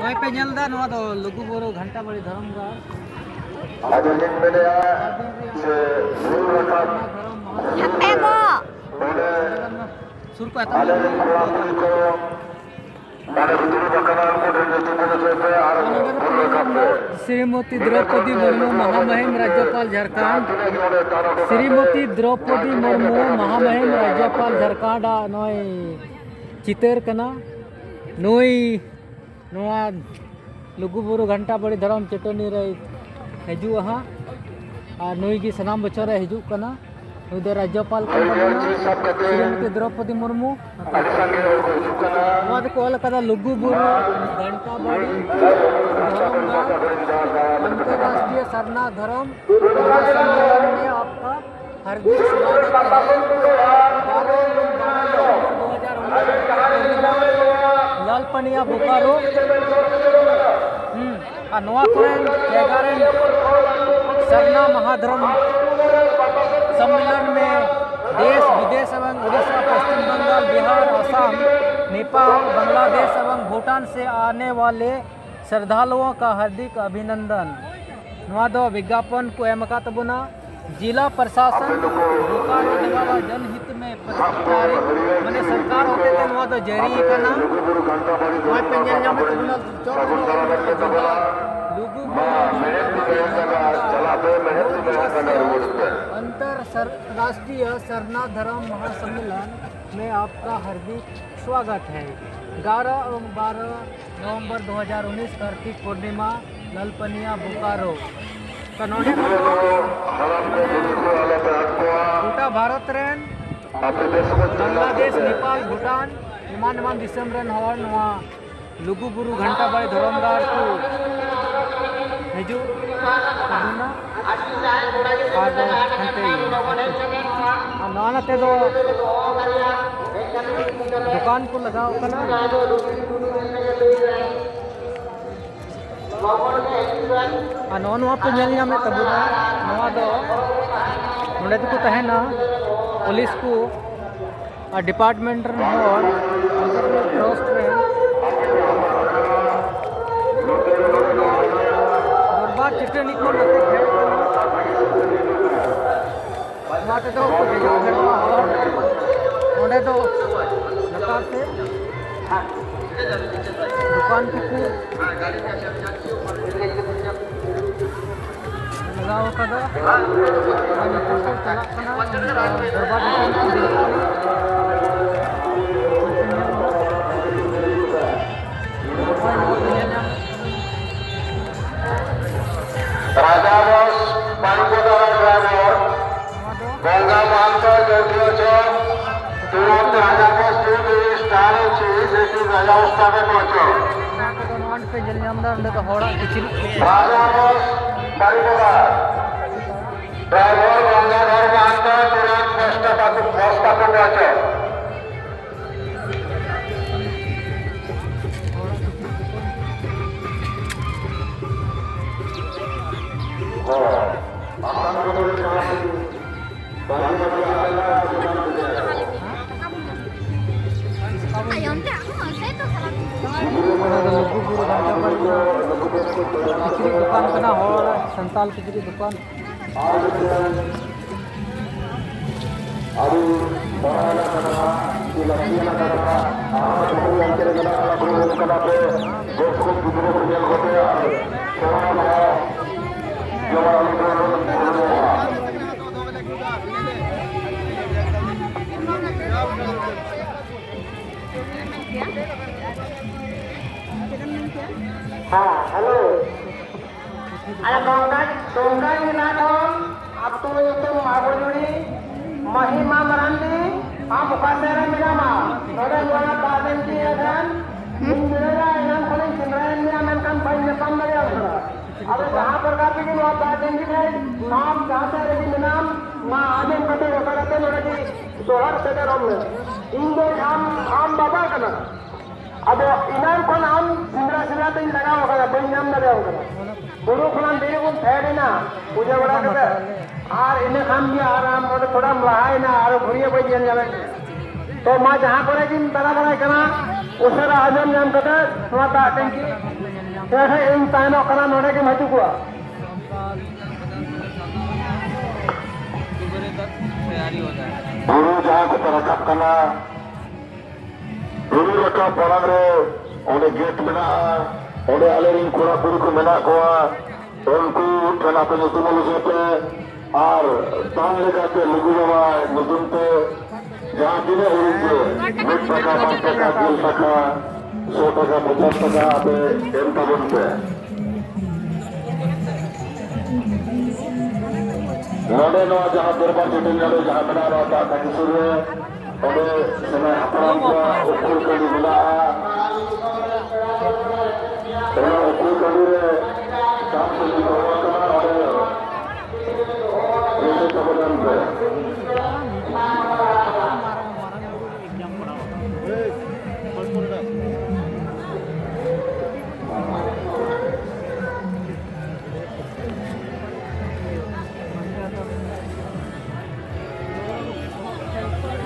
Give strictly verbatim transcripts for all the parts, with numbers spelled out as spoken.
ᱱᱚᱜᱼᱚᱭ ᱯᱮ ᱧᱮᱞ ᱮᱫᱟ, ᱱᱚᱣᱟ ᱫᱚ ᱞᱩᱜᱩᱵᱩᱨᱩ ᱜᱷᱟᱱᱴᱟ ᱵᱟᱲᱤ ᱫᱷᱚᱨᱚᱢ ᱜᱟᱲ᱾ ᱟᱫᱚ ᱞᱤᱧ ᱢᱮᱱᱮᱫᱼᱟ ᱡᱮ ᱦᱩᱲᱩ ᱨᱟᱠᱟᱵ ᱦᱟᱯᱮ ᱜᱚ! ᱱᱚᱰᱮ ᱥᱩᱨ ᱠᱚ ᱮᱛᱚᱢ ᱟᱞᱮ ᱨᱮᱱ ᱠᱚᱲᱟ ᱠᱩᱲᱤ ᱠᱚ ᱱᱚᱰᱮ ᱠᱚ ᱫᱩᱲᱩᱵ ᱟᱠᱟᱱᱟ, ᱩᱱᱠᱩ ᱴᱷᱮᱱ ᱧᱩᱛᱩᱢ ᱠᱚ ᱫᱚᱦᱚᱭ ᱯᱮ ᱟᱨ ᱦᱩᱲᱩ ᱨᱟᱠᱟᱵ ᱯᱮ᱾ ᱥᱨᱤᱢᱚᱛᱤ ᱫᱨᱚᱯᱚᱫᱤ ᱢᱩᱨᱢᱩ ᱢᱟᱦᱟᱢᱟᱦᱤᱢ ᱨᱟᱡᱽᱡᱚᱯᱟᱞ ᱡᱷᱟᱲᱠᱷᱚᱸᱰ᱾ ᱥᱨᱤᱢᱚᱛᱤ ᱫᱨᱚᱯᱚᱫᱤ ᱢᱩᱨᱢᱩ ᱢᱟᱦᱟᱢᱟᱦᱤᱢ ᱨᱟᱡᱽᱡᱚᱯᱟᱞ ᱡᱷᱟᱲᱠᱷᱚᱸᱰ ᱟᱜ ᱱᱚᱜᱼᱚᱭ ᱪᱤᱛᱟᱹᱨ ᱠᱟᱱᱟ᱾ ᱱᱩᱭ ᱱᱚᱣᱟ ᱞᱩᱜᱩᱵᱩᱨᱩ ᱜᱷᱟᱱᱴᱟ ᱵᱟᱲᱤ ᱫᱷᱚᱨᱚᱢ ᱪᱟᱹᱴᱟᱹᱱᱤ ᱨᱮᱭ ᱦᱤᱡᱩᱜᱼᱟ ᱦᱟᱸᱜ᱾ ᱟᱨ ᱱᱩᱭ ᱜᱮ ᱥᱟᱱᱟᱢ ᱵᱚᱪᱷᱚᱨ ᱮ ᱦᱤᱡᱩᱜ ᱠᱟᱱᱟ᱾ ᱱᱩᱭ ᱫᱚ ᱨᱟᱡᱽᱡᱚᱯᱟᱞ ᱠᱟᱱ ᱛᱟᱵᱚᱱᱟ, ᱥᱨᱤᱢᱚᱛᱤ ᱫᱨᱚᱯᱚᱫᱤ ᱢᱩᱨᱢᱩ᱾ ᱱᱚᱣᱟ ᱫᱚᱠᱚ ᱚᱞ ᱟᱠᱟᱫᱟ ᱞᱩᱜᱩᱵᱩᱨᱩ ᱜᱷᱟᱱᱴᱟ ᱵᱟᱲᱤ ᱫᱷᱚᱨᱚᱢ ᱜᱟᱲ, ᱟᱱᱛᱚᱨᱨᱟᱥᱴᱨᱤᱭᱚ ᱥᱟᱨᱱᱟ ᱫᱷᱚᱨᱚᱢ ᱢᱟᱦᱟᱥᱚᱢᱢᱮᱞᱚᱱ ᱢᱮ ᱟᱯᱠᱟ ᱦᱟᱨᱫᱤᱠ ᱥᱣᱟᱜᱚᱛ ᱦᱟᱭ᱾ ᱵᱟᱨᱚ ᱮᱵᱚᱝ ᱵᱟᱨᱚ ᱱᱚᱵᱷᱮᱢᱵᱚᱨ ᱫᱩ ᱦᱟᱡᱟᱨ ᱩᱱᱤᱥ ᱛᱟᱹᱨᱤᱠᱷ ᱯᱩᱨᱱᱤᱢᱟ, ᱞᱟᱞᱯᱟᱱᱤᱭᱟ ᱵᱳᱠᱟᱨᱳ᱾ ᱦᱩᱸ, ᱟᱨ ᱱᱚᱣᱟ ᱠᱚᱨᱮᱱ ᱡᱟᱭᱜᱟ ᱨᱮᱱ ᱥᱟᱨᱱᱟ ᱢᱟᱦᱟᱫᱷᱚᱨᱚᱢ ᱥᱚᱢᱢᱮᱞᱚᱱ ᱢᱮ ᱫᱮᱥ ᱵᱤᱫᱮᱥ ᱮᱵᱚᱝ ᱩᱲᱤᱥᱥᱟ, ᱯᱚᱥᱪᱤᱢ ᱵᱟᱝᱜᱟᱞ, ᱵᱤᱦᱟᱨ, ᱟᱥᱟᱢ, ᱱᱮᱯᱟᱞ, ᱵᱟᱝᱞᱟᱫᱮᱥ ᱮᱵᱚᱝ ᱵᱷᱩᱴᱟᱱ ᱥᱮ ᱟᱱᱮ ᱣᱟᱞᱮ ᱥᱨᱚᱫᱷᱟᱞᱩᱣᱚᱸ ᱠᱟ ᱦᱟᱨᱫᱤᱠ ᱚᱵᱷᱤᱱᱚᱱᱫᱚᱱ᱾ ᱱᱚᱣᱟ ᱫᱚ ᱵᱤᱜᱽᱜᱟᱯᱚᱱ ᱠᱚ ᱮᱢ ᱟᱠᱟᱫ ᱛᱟᱵᱚᱱᱟ᱾ ᱡᱤᱞᱟ ᱯᱨᱚᱥᱟᱥᱚᱱ ᱵᱳᱠᱟᱨᱳ ᱫᱚᱣᱟᱨᱟ ᱡᱚᱱᱦᱤᱛ ᱢᱮ ᱯᱨᱚᱪᱟᱨᱤᱛ, ᱢᱟᱱᱮ ᱥᱚᱨᱠᱟᱨ ᱦᱚᱛᱮ ᱛᱮ ᱱᱚᱣᱟ ᱫᱚ ᱡᱟᱹᱨᱤ ᱟᱠᱟᱱᱟ᱾ ᱱᱚᱜᱼᱚᱭ ᱯᱮ ᱧᱮᱞ ᱧᱟᱢᱮᱫ ᱛᱟᱵᱚᱱᱟ ᱪᱚᱠ ᱱᱚᱣᱟ ᱨᱮᱱᱟᱜ ᱡᱟᱭᱜᱟ, ᱞᱩᱜᱩ ᱵᱩᱨᱩ ᱜᱷᱟᱱᱴᱟ ᱵᱟᱲᱤ ᱫᱷᱚᱨᱚᱢ ᱜᱟᱲ ᱫᱩ ᱫᱤᱵᱚᱥᱤᱭᱚ ᱟᱱᱛᱚᱨ ᱥᱟᱨ-, ᱨᱟᱥᱴᱨᱤᱭᱚ ᱥᱟᱨᱱᱟ ᱫᱷᱚᱨᱚᱢ ᱢᱟᱦᱟᱥᱚᱢᱢᱮᱞᱚᱱ ᱢᱮ ᱟᱯᱠᱟ ᱦᱟᱨᱫᱤᱠ ᱥᱣᱟᱜᱚᱛ ᱦᱟᱭ᱾ ᱜᱭᱟᱨᱟ ᱮᱵᱚᱝ ᱵᱟᱨᱚ ᱱᱚᱵᱷᱮᱢᱵᱚᱨ ᱫᱩ ᱦᱟᱡᱟᱨ ᱩᱱᱤᱥ, ᱠᱟᱨᱛᱤᱠ ᱯᱩᱨᱱᱤᱢᱟ, ᱞᱟᱞᱯᱟᱱᱤᱭᱟ, ᱵᱳᱠᱟᱨᱳ᱾ ᱛᱚ ᱱᱚᱰᱮ ᱠᱷᱚᱱ ᱫᱚ ᱦᱟᱲᱟᱢ ᱠᱚ ᱵᱩᱰᱷᱤ ᱠᱚ ᱟᱞᱚ ᱯᱮ ᱟᱫ ᱠᱚᱣᱟ᱾ ᱜᱚᱴᱟ ᱵᱷᱟᱨᱚᱛ ᱨᱮᱱ, ᱟᱯᱮ ᱫᱮᱥ ᱠᱚ ᱪᱟᱞᱟᱜ ᱵᱟᱝᱞᱟᱫᱮᱥ, ᱛᱮ᱾ ᱱᱮᱯᱟᱞ, ᱵᱷᱩᱴᱟᱱ, ᱮᱢᱟᱱ ᱮᱢᱟᱱ ᱫᱤᱥᱚᱢ ᱨᱮᱱ ᱦᱚᱲ ᱱᱚᱣᱟ ᱞᱩᱜᱩ ᱵᱩᱨᱩ ᱜᱷᱟᱱᱴᱟ ᱵᱟᱲᱤ ᱫᱷᱚᱨᱚᱢ ᱜᱟᱲ ᱠᱚ ᱦᱤᱡᱩᱜ ᱛᱟᱵᱚᱱᱟ᱾ ᱟᱨ ᱫᱚ ᱦᱟᱱᱛᱮ ᱤᱭᱟᱹ, ᱟᱨ ᱱᱚᱣᱟ ᱱᱚᱛᱮ ᱫᱚ ᱫᱚᱠᱟᱱ ᱠᱚ ᱞᱟᱜᱟᱣ ᱠᱟᱱᱟ᱾ ᱟᱨ ᱱᱚᱜᱼᱚ ᱱᱚᱣᱟ ᱯᱮ ᱧᱮᱞ ᱧᱟᱢᱮᱫ ᱛᱟᱵᱚᱱᱟ, ᱱᱚᱣᱟ ᱫᱚ ᱱᱚᱰᱮ ᱫᱚᱠᱚ ᱛᱟᱦᱮᱱᱟ ᱯᱩᱞᱤᱥ ᱠᱚ ᱟᱨ ᱰᱤᱯᱟᱨᱴᱢᱮᱱᱴ ᱨᱮᱱ ᱦᱚᱲ, ᱟᱱᱛᱚᱨᱨᱟᱥᱴᱨᱤᱭᱚ ᱴᱨᱟᱥᱴ ᱨᱮᱱ ᱞᱟᱜᱟᱣ ᱟᱠᱟᱫᱟ᱾ ᱟᱨ ᱱᱤᱛᱚᱜ ᱫᱚ ᱪᱟᱞᱟᱜ ᱠᱟᱱᱟ, ᱫᱚᱨᱵᱟᱨ ᱴᱷᱮᱱ ᱤᱫᱤ ᱠᱟᱱᱟ᱾ ᱨᱟᱡᱟ ᱵᱚᱥ, ᱵᱟᱨᱤᱯᱟᱫᱟ ᱰᱨᱟᱭᱵᱷᱟᱨ, ᱜᱚᱝᱜᱟ ᱢᱟᱦᱟᱱᱛᱚ, ᱡᱳᱜᱤᱭᱚ ᱪᱚᱠ, ᱛᱩᱨᱚᱱᱛ ᱨᱟᱡᱟ ᱵᱚᱥ ᱡᱩᱫᱤ ᱥᱴᱟᱨ ᱚᱪᱚ, ᱥᱮᱴᱤ ᱨᱟᱡᱟ ᱵᱚᱥ ᱥᱴᱟᱨ ᱨᱮ ᱯᱚᱦᱚᱸᱪᱚ᱾ ᱚᱱᱟ ᱠᱚᱫᱚ ᱱᱚᱣᱟ ᱯᱮ ᱧᱮᱞ ᱧᱟᱢ ᱮᱫᱟ, ᱚᱸᱰᱮ ᱫᱚ ᱦᱚᱲᱟᱜ ᱠᱤᱪᱨᱤᱡ ᱠᱚ᱾ ᱨᱟᱡᱟ ᱵᱚᱥ, ᱵᱟᱨᱤᱯᱟᱫᱟ, ᱰᱨᱟᱭᱵᱷᱟᱨ ᱜᱚᱝᱜᱟᱫᱷᱚᱨ ᱢᱟᱦᱟᱱᱛᱚ, ᱛᱩᱨᱚᱱᱛ ᱵᱚᱥ ᱥᱴᱟᱯ ᱟᱠᱚ, ᱵᱚᱥ ᱥᱴᱟᱯ ᱨᱮ ᱯᱚᱦᱚᱸᱪᱚ᱾ ᱚᱱᱟ ᱫᱚ ᱞᱩᱜᱩᱵᱩᱨᱩ ᱜᱷᱟᱱᱴᱟ ᱵᱟᱲᱤ ᱨᱮᱱᱟᱜ ᱠᱤᱪᱨᱤᱡ ᱫᱚᱠᱟᱱ ᱠᱟᱱᱟ, ᱦᱚᱲ ᱥᱟᱱᱛᱟᱲ ᱠᱤᱪᱨᱤᱡ ᱫᱚᱠᱟᱱ᱾ ᱟᱹᱰᱤ ᱢᱟᱨᱟᱝ ᱠᱟᱛᱷᱟ, ᱟᱹᱰᱤ ᱞᱟᱹᱠᱛᱤᱭᱟᱱ ᱠᱟᱛᱷᱟ᱾ ᱟᱨ ᱡᱟᱦᱟᱸ ᱚᱱᱛᱮ ᱨᱮ ᱢᱮᱱᱟᱜ ᱠᱚᱣᱟ, ᱩᱱᱠᱩ ᱠᱟᱱᱟ ᱯᱮ, ᱵᱮᱥ ᱠᱚ ᱜᱤᱫᱽᱨᱟᱹ ᱠᱚ ᱧᱮᱞ ᱠᱚᱯᱮ ᱟᱨ ᱥᱮᱬᱟ ᱫᱷᱟᱨᱟ ᱡᱮᱢᱚᱱ ᱟᱞᱚ ᱠᱚ ᱵᱚᱞᱚᱱᱟ᱾ ᱦᱮᱸ, ᱦᱮᱞᱳ᱾ ᱟᱨ ᱱᱚᱝᱠᱟ, ᱱᱚᱝᱠᱟ ᱜᱮ ᱱᱟᱜ ᱠᱷᱚᱱ ᱟᱹᱛᱩ ᱧᱩᱛᱩᱢ ᱟᱵᱚᱡᱩᱲᱤ, ᱢᱟᱹᱦᱤᱢᱟ ᱢᱟᱨᱟᱱᱰᱤ, ᱟᱢ ᱚᱠᱟ ᱥᱮᱫ ᱨᱮ ᱢᱮᱱᱟᱢᱟ? ᱱᱚᱰᱮ ᱱᱚᱣᱟ ᱫᱟᱜ ᱴᱮᱝᱠᱤ ᱮᱠᱷᱟᱱ ᱤᱧ ᱵᱮᱲᱟᱭᱟ, ᱮᱱᱟᱝ ᱠᱷᱚᱱᱤᱧ ᱥᱮᱸᱫᱽᱨᱟᱭᱮᱫ ᱢᱮᱭᱟ, ᱢᱮᱱᱠᱷᱟᱱ ᱵᱟᱹᱧ ᱧᱟᱯᱟᱢ ᱫᱟᱲᱮᱭᱟᱢ ᱠᱟᱱᱟ᱾ ᱟᱫᱚ ᱡᱟᱦᱟᱸ ᱯᱨᱚᱠᱟᱨ ᱛᱮᱜᱮ ᱱᱚᱣᱟ ᱫᱟᱜ ᱴᱮᱝᱠᱤ ᱴᱷᱮᱱ ᱟᱢ ᱡᱟᱦᱟᱸ ᱥᱮᱫ ᱨᱮᱜᱮ ᱢᱮᱱᱟᱢ, ᱢᱟ ᱟᱸᱡᱚᱢ ᱠᱟᱛᱮ ᱚᱠᱟ ᱠᱟᱛᱮ ᱱᱚᱰᱮ ᱜᱮ ᱡᱚᱦᱟᱨ ᱥᱮᱴᱮᱨᱚᱜ ᱢᱮ᱾ ᱤᱧ ᱫᱚ ᱟᱢ, ᱟᱢ ᱵᱟᱵᱟ ᱠᱟᱱᱟ᱾ ᱟᱫᱚ ᱮᱱᱟᱝ ᱠᱷᱚᱱ ᱟᱢ ᱥᱮᱸᱫᱽᱨᱟ ᱥᱮᱸᱫᱽᱨᱟ ᱛᱮᱧ ᱞᱟᱜᱟᱣ ᱟᱠᱟᱫᱟ, ᱵᱟᱹᱧ ᱧᱟᱢ ᱫᱟᱲᱮᱭᱟᱢ ᱠᱟᱱᱟ᱾ ᱵᱩᱨᱩ ᱠᱷᱚᱱᱟᱜ ᱵᱤᱨ ᱵᱚᱱ ᱯᱷᱮᱰ ᱮᱱᱟ, ᱯᱩᱡᱟᱹ ᱵᱟᱲᱟ ᱠᱟᱛᱮ, ᱟᱨ ᱤᱱᱟᱹ ᱠᱷᱟᱱ ᱜᱮ ᱟᱨ ᱟᱢ ᱚᱸᱰᱮ ᱛᱷᱚᱲᱟᱢ ᱞᱟᱦᱟᱭᱮᱱᱟ, ᱟᱨ ᱜᱷᱩᱨᱤᱭᱟᱹ ᱵᱟᱹᱧ ᱧᱮᱞ ᱧᱟᱢᱮᱫ ᱢᱮᱭᱟ᱾ ᱛᱚ ᱢᱟ, ᱡᱟᱦᱟᱸ ᱠᱚᱨᱮ ᱜᱮᱢ ᱫᱟᱬᱟ ᱵᱟᱲᱟᱭ ᱠᱟᱱᱟ, ᱩᱥᱟᱹᱨᱟ ᱟᱸᱡᱚᱢ ᱧᱟᱢ ᱠᱟᱛᱮ ᱱᱚᱣᱟ ᱫᱟᱜ ᱴᱮᱝᱠᱤ ᱴᱷᱮᱱ ᱤᱧ ᱛᱟᱦᱮᱱᱚᱜ ᱠᱟᱱᱟ, ᱱᱚᱰᱮ ᱜᱮᱢ ᱦᱤᱡᱩᱜᱚᱜᱼᱟ᱾ ᱵᱩᱨᱩ ᱡᱟᱦᱟᱸ ᱠᱚᱯᱮ ᱨᱟᱠᱟᱵ ᱠᱟᱱᱟ, ᱵᱩᱨᱩ ᱨᱟᱠᱟᱵ ᱢᱟᱲᱟᱝ ᱨᱮ ᱚᱸᱰᱮ ᱜᱮᱴ ᱢᱮᱱᱟᱜᱼᱟ, ᱚᱸᱰᱮ ᱟᱞᱮᱨᱮᱱ ᱠᱚᱲᱟ ᱠᱩᱲᱤ ᱠᱚ ᱢᱮᱱᱟᱜ ᱠᱚᱣᱟ, ᱩᱱᱠᱩ ᱴᱷᱮᱱ ᱟᱯᱮ ᱧᱩᱛᱩᱢ ᱚᱞ ᱦᱚᱪᱚᱭ ᱯᱮ᱾ ᱟᱨ ᱫᱟᱱ ᱞᱮᱠᱟᱛᱮ ᱞᱩᱜᱩ ᱵᱟᱵᱟ ᱧᱩᱛᱩᱢ ᱛᱮ ᱡᱟᱦᱟᱸ ᱛᱤᱱᱟᱹᱜ ᱩᱰᱩᱠ ᱜᱮ, ᱢᱤᱫ ᱴᱟᱠᱟ, ᱵᱟᱨ ᱴᱟᱠᱟ, ᱜᱮᱞ ᱴᱟᱠᱟ, ᱥᱚ ᱴᱟᱠᱟ, ᱯᱚᱧᱪᱟᱥ ᱴᱟᱠᱟ ᱟᱯᱮ ᱮᱢ ᱛᱟᱵᱚᱱ ᱯᱮ᱾ ᱱᱚᱰᱮ ᱱᱚᱣᱟ ᱡᱟᱦᱟᱸ ᱫᱚᱨᱵᱟᱨ ᱪᱟᱹᱴᱟᱹᱱᱤ ᱱᱚᱰᱮ ᱡᱟᱦᱟᱸ ᱢᱮᱱᱟᱜᱼᱟ, ᱱᱚᱣᱟ ᱫᱟᱜ ᱴᱟᱺᱰᱤ ᱥᱩᱨ ᱨᱮ, ᱚᱸᱰᱮ ᱥᱮᱫᱟᱭ ᱦᱟᱯᱲᱟᱢ ᱠᱚᱣᱟᱜ ᱩᱠᱩᱞ ᱴᱟᱺᱰᱤ ᱢᱮᱱᱟᱜᱼᱟ᱾ ᱚᱱᱟ ᱩᱠᱩᱞ ᱴᱟᱺᱰᱤ ᱨᱮ ᱫᱟᱜ ᱴᱟᱺᱰᱤ ᱫᱚᱦᱚ ᱟᱠᱟᱱᱟ, ᱚᱸᱰᱮ ᱨᱮᱥᱮᱫ ᱛᱟᱵᱚᱱ ᱯᱮ᱾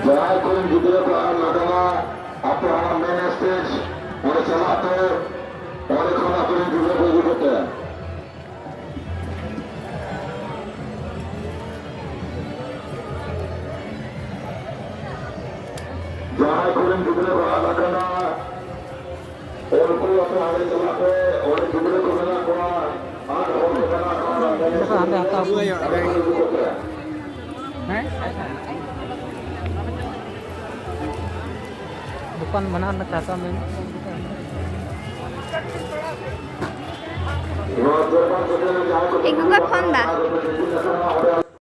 ᱡᱟᱦᱟᱸᱭ ᱠᱚᱨᱮᱱ ᱜᱤᱫᱽᱨᱟᱹ ᱠᱚ ᱟᱨ ᱞᱟᱜᱟᱣᱟ, ᱟᱯᱮ ᱚᱱᱟ ᱢᱮᱱ ᱥᱴᱮᱡᱽ ᱚᱸᱰᱮ ᱪᱟᱞᱟᱜ ᱯᱮ, ᱚᱸᱰᱮ ᱠᱷᱚᱱ ᱟᱯᱮ ᱨᱮᱱ ᱜᱤᱫᱽᱨᱟᱹ ᱠᱚ ᱤᱫᱤ ᱠᱟᱛᱮ᱾ ᱡᱟᱦᱟᱸᱭ ᱠᱚᱨᱮᱱ ᱜᱤᱫᱽᱨᱟᱹ ᱠᱚ ᱟᱫ ᱟᱠᱟᱱᱟ, ᱩᱱᱠᱩ ᱟᱯᱮ ᱦᱟᱸᱰᱮ ᱪᱟᱞᱟᱜ ᱯᱮ, ᱚᱸᱰᱮ ᱜᱤᱫᱽᱨᱟᱹ ᱠᱚ ᱢᱮᱱᱟᱜ ᱠᱚᱣᱟ, ᱟᱨ ᱦᱚᱲ ᱠᱚ ᱢᱮᱱᱟᱜ ᱠᱚᱣᱟ, ᱚᱸᱰᱮ ᱠᱚ ᱦᱟᱸᱰᱮ ᱦᱟᱛᱟᱣ ᱠᱚᱣᱟ᱾ ᱦᱮᱸ? ᱫᱚᱠᱟᱱ ᱢᱮᱱᱟᱜ ᱞᱮᱠᱟ ᱥᱟᱵ ᱢᱮ᱾ ᱱᱚᱣᱟ ᱫᱚᱨᱵᱟᱨ ᱥᱮᱴᱮᱨ ᱨᱮ ᱡᱟᱦᱟᱸᱭ ᱠᱚ ᱮ ᱜᱚᱜᱚ ᱯᱷᱳᱱ ᱫᱟ᱾